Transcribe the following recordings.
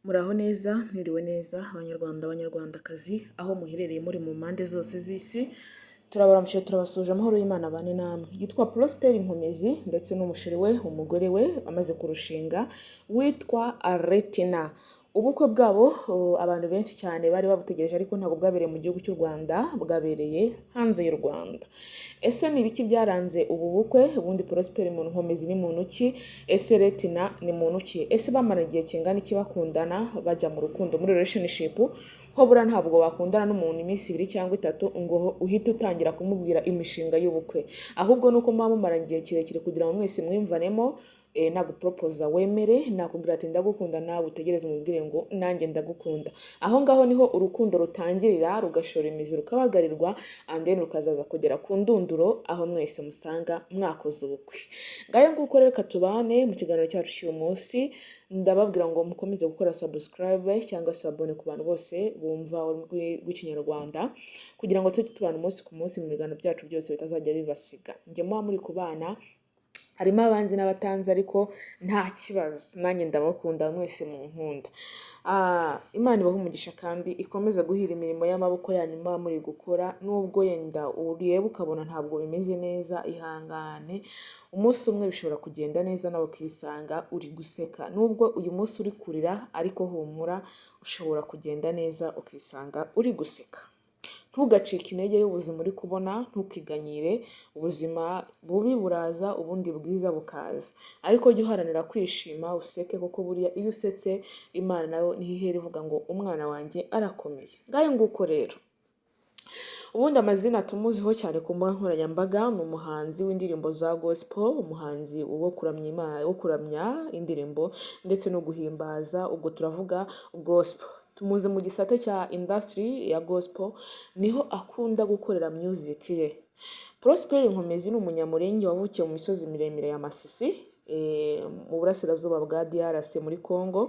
Muraho neza, mwiriwe neza, Abanyarwanda, Abanyarwandakazi, aho muherereye muri mu mpande zose z'isi, turabaramukije, turabasuhuje, amahoro y'Imana abane namwe. Yitwa Prosper Nkomezi ndetse n'umusheri we, umugore we amaze kurushinga witwa Retina. Ubukwe bwabo abantu benshi cyane bari babutegereje, ariko ntabwo bwabereye mu gihugu cy'u Rwanda, bwabereye hanze y'u Rwanda. Ese ni ibiki byaranze ubu bukwe? Ubundi Prosper Nkomezi ni muntu ki? Ese Retina ni muntu ki? Ese bamara igihe kingana iki bakundana, bajya mu rukundo, muri relationship? Ko buriya ntabwo wakundana n'umuntu iminsi 2 cyangwa 3 ngo uhite utangira kumubwira imishinga y'ubukwe, ahubwo nuko muba mumaranye igihe kirekire kugira ngo mwese mwiyumvanemo. Naguporopoza wemere, nakubwira ati "Ndagukunda", nawe utegereze umubwire ngo "Nanjye ndagukunda". Aho ngaho niho urukundo rutangirira, rugashora imizi, rukabagarirwa, and then rukazaza kugera ku ndunduro aho mwese musanga mwakoze ubukwe. Ngayo nguko rero, reka tubane mu kiganiro cyacu cy'uyu munsi. Ndababwira ngo mukomeze gukora subscribe cyangwa se abone ku bantu bose bumva ururimi rw'Ikinyarwanda, kugira ngo tujye tubana umunsi ku munsi mu biganiro byacu byose, bitazajya bibasiga. Njye muba muri kubana harimo abanzi n'abatanzi, ariko nta kibazo, nanjye ndabakunda mwese mu nkunda. Imana ibahe umugisha kandi ikomeze guhira imirimo y'amaboko yanyu muba muri gukora. Nubwo yenda ureba ukabona ntabwo bimeze neza, ihangane, umunsi umwe bishobora kugenda neza nawe ukisanga uri guseka. Nubwo uyu munsi uri kurira, ariko humura, ushobora kugenda neza ukisanga uri guseka. Ntugacike intege y'ubuzima uri kubona, ntukiganyire. Ubuzima bubi buraza, ubundi bwiza bukaza, ariko jya uharanira kwishima, useke, kuko buriya iyo usetse Imana nayo niho ihera ivuga ngo "Umwana wanjye arakomeye". Ngayo nguko rero. Ubundi amazina tumuziho cyane ku mbuga nkoranyambaga ni umuhanzi w'indirimbo za gospel, umuhanzi wo kuramya Imana, wo kuramya indirimbo ndetse no guhimbaza, ubwo turavuga gospel. Tumuzi mu gisate cya industry ya gospel, niho akunda gukorera music ye. Prosper Nkomezi ni Umunyamurenge wavukiye mu misozi miremire ya Masisi, mu burasirazuba bwa DRC, muri Congo.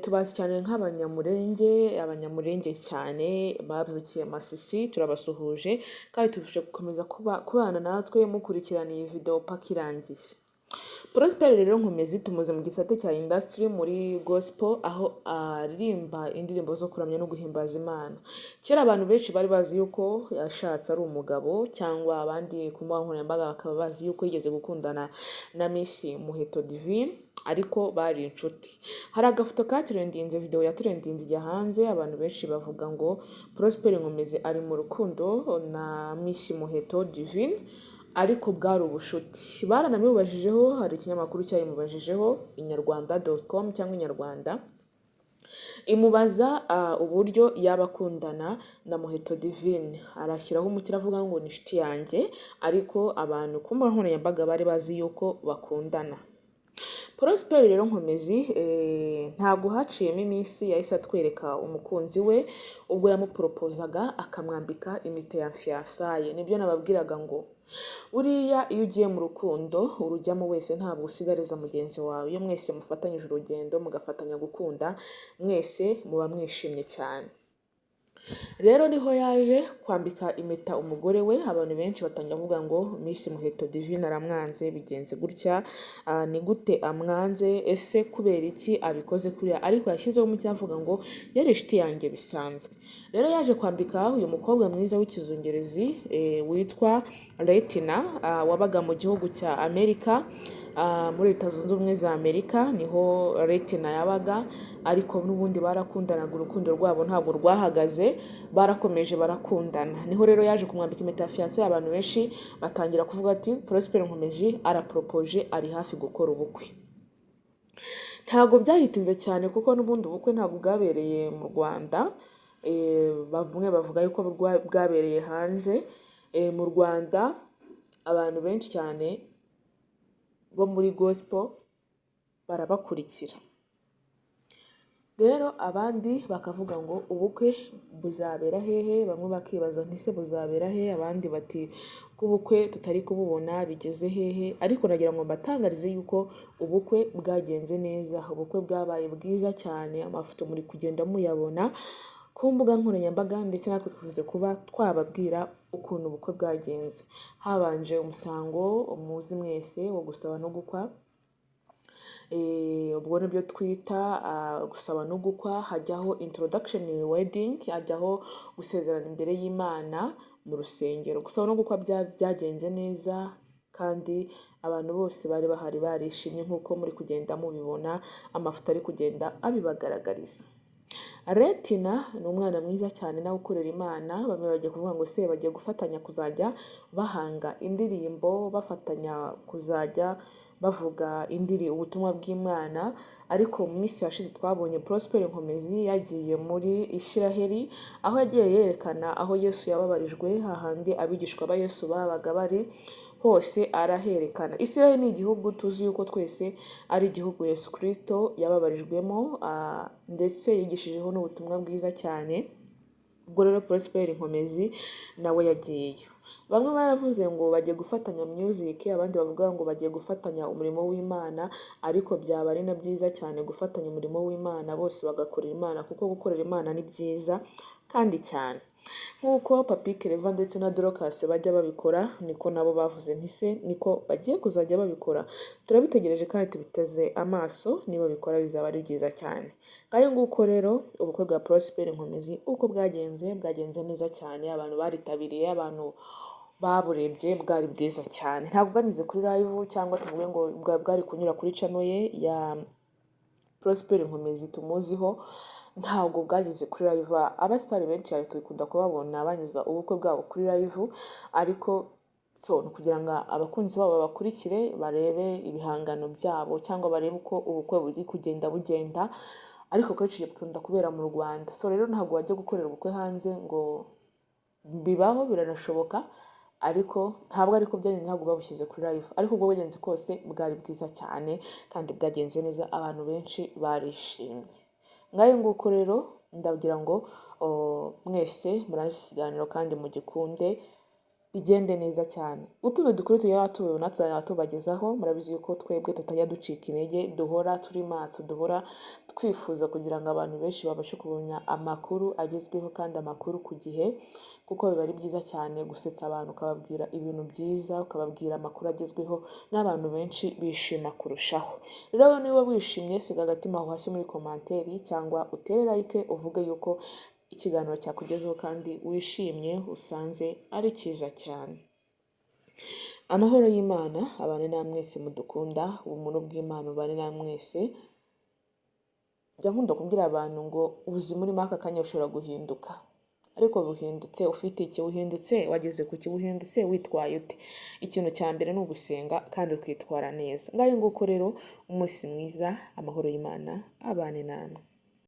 Tubazi cyane nk'Abanyamurenge, Abanyamurenge cyane bavukiye Masisi, turabasuhuje kandi tubifurije gukomeza kubana natwe mukurikirana iyi video paka irangiye. Prosper rero Nkomezi tumuzi mu gisate cya industry muri gospel, aho aririmba indirimbo zo kuramya no guhimbaza Imana. Kera abantu benshi bari bazi yuko yashatse ari umugabo, cyangwa abandi ku mbuga nkoranyambaga bakaba bazi yuko yigeze gukundana na Miss Muheto Divine, ariko bari inshuti. Hari agafoto katrendinze, video yatrendinze ijya hanze, abantu benshi bavuga ngo Prosper Nkomezi ari mu rukundo na Miss Muheto Divine, ariko bwari ubushuti. Baranabimubajijeho, hari ikinyamakuru cyabimubajijeho, inyarwanda.com cyangwa Inyarwanda, imubaza uburyo yaba akundana na Muheto Divine, arashyiraho umukiro avuga ngo "Ni inshuti yanjye", ariko abantu ku mbuga nkoranyambaga bari bazi yuko bakundana. Prosper rero Nkomezi, ntabwo haciyemo iminsi yahise atwereka umukunzi we ubwo yamuporopozaga akamwambika impeta ya fiançailles. Nibyo nababwiraga ngo buriya iyo ugiye mu rukundo urujyamo wese, ntabwo usigariza mugenzi wawe. Iyo mwese mufatanyije urugendo, mugafatanya gukunda, mwese muba mwishimye cyane. Rero niho yaje kwambika impeta umugore we, abantu benshi batangira kuvuga ngo Miss Muheto Divine aramwanze, bigenze gutya, ni gute amwanze, ese kubera iki abikoze kuriya? Ariko yashyizeho umucyo avuga ngo yari inshuti yanjye bisanzwe. Rero yaje kwambika uyu mukobwa mwiza w'ikizungerezi witwa Retina, wabaga mu gihugu cya Amerika, muri Leta Zunze Ubumwe za Amerika niho Retina yabaga, ariko n'ubundi barakundanaga, urukundo rwabo ntabwo rwahagaze, barakomeje barakundana. Niho rero yaje kumwambika impeta ya fiancé, abantu benshi batangira kuvuga ati "Prosper Nkomeje araporopoje, ari hafi gukora ubukwe". Ntabwo byahitinze cyane kuko n'ubundi ubukwe ntabwo bwabereye mu Rwanda, bamwe bavuga yuko bwabereye hanze. Mu Rwanda abantu benshi cyane bo muri gospel barabakurikira. Rero abandi bakavuga ngo ubukwe buzabera hehe? Bamwe bakibaza nti "Ese buzabera hehe?" Abandi bati "Ko ubukwe tutari kububona, bigeze hehe?" Ariko nagira ngo mbatangarize yuko ubukwe bwagenze neza, ubukwe bwabaye bwiza cyane, amafoto muri kugenda muyabona ku mbuga nkoranyambaga, ndetse natwe twifuza kuba twababwira ukuntu ubukwe bwagenze. Habanje umusango muzi mwese wo gusaba no gukwa. Ubwo nibyo twita gusaba no gukwa, hajyaho introduction wedding, hajyaho gusezerana imbere y'Imana mu rusengero. Gusaba no gukwa byagenze neza kandi abantu bose bari bahari barishimye, nk'uko muri kugenda mubibona, amafoto ari kugenda abibagaragariza. Retina ni umwana mwiza cyane nawe ukorera Imana. Bamwe bagiye kuvuga ngo se bagiye gufatanya kuzajya bahanga indirimbo, bafatanya kuzajya bavuga indiri ubutumwa bw'Imana? Ariko mu minsi yashize twabonye Prosper Nkomezi yagiye muri Isiraheli, aho yagiye yerekana aho Yesu yababarijwe, hahandi abigishwa ba Yesu babaga bari hose araherekana. Isiraheli ni igihugu tuzi yuko twese ari igihugu Yesu Kristo yababarijwemo, ndetse yigishijeho n'ubutumwa bwiza cyane. Ubwo rero Prosper Nkomezi nawe yagiyeyo. Bamwe baravuze ngo bagiye gufatanya music, abandi bavuga ngo bagiye gufatanya umurimo w'Imana, ariko byaba ari na byiza cyane gufatanya umurimo w'Imana, bose bagakorera Imana, kuko gukorera Imana ni byiza kandi cyane. Nk'uko Papi Clever ndetse na Dorcas bajya babikora, niko nabo bavuze ntise niko bagiye kuzajya babikora. Turabitegereje kandi tubiteze amaso, niba bikora bizaba ari byiza cyane. Ngayo nguko rero ubukwe bwa Prosper Nkomezi uko bwagenze, bwagenze neza cyane, abantu baritabiriye, abantu baburebye, bwari bwiza cyane. Ntabwo bwanyuze kuri live cyangwa tuvuge ngo bwari kunyura kuri channel ye ya Prosper Nkomezi tumuziho, ntabwo bwanyuze kuri live. Abasitari benshi cyane dukunda kubabona banyuza ubukwe bwabo kuri live, ariko so ni ukugira ngo abakunzi babo babakurikire, barebe ibihangano byabo cyangwa barebe uko ubukwe buri kugenda bugenda, ariko kenshi bikunda kubera mu Rwanda. So rero ntabwo wajya gukorera ubukwe hanze ngo bibaho, biranashoboka, ariko ntabwo ariko byagenze, ntabwo babushyize kuri live. Ariko ubwo bwagenze kose bwari bwiza cyane kandi bwagenze neza, abantu benshi barishimye. Ngayo nguko rero, ndagira ngo mwese murangize ikiganiro kandi mugikunde, bigende neza cyane. Utundi dukuru tugenda tubibona tuzajya tubagezaho. Murabizi yuko twebwe tutajya ducika intege, duhora turi maso, duhora twifuza kugira ngo abantu benshi babashe kumenya amakuru agezweho kandi amakuru ku gihe, kuko biba ari byiza cyane gusetsa abantu, ukababwira ibintu byiza, ukababwira amakuru agezweho, n'abantu benshi bishima kurushaho. Rero niba wishimye, siga agatima aho hasi muri commentaire cyangwa utere like, uvuge yuko ikiganiro cyakugezeho kandi wishimye, usanze ari cyiza cyane. Amahoro y'Imana abane na mwese mudukunda, ubumuntu bw'Imana bubane na mwese. Njya nkunda kubwira abantu ngo ubuzima urimo aka kanya bushobora guhinduka, ariko buhindutse ufite iki? Buhindutse wageze ku ki? Buhindutse witwaye ute? Ikintu cya mbere ni ugusenga kandi ukitwara neza. Ngayo nguko rero, umunsi mwiza, amahoro y'Imana abane namwe.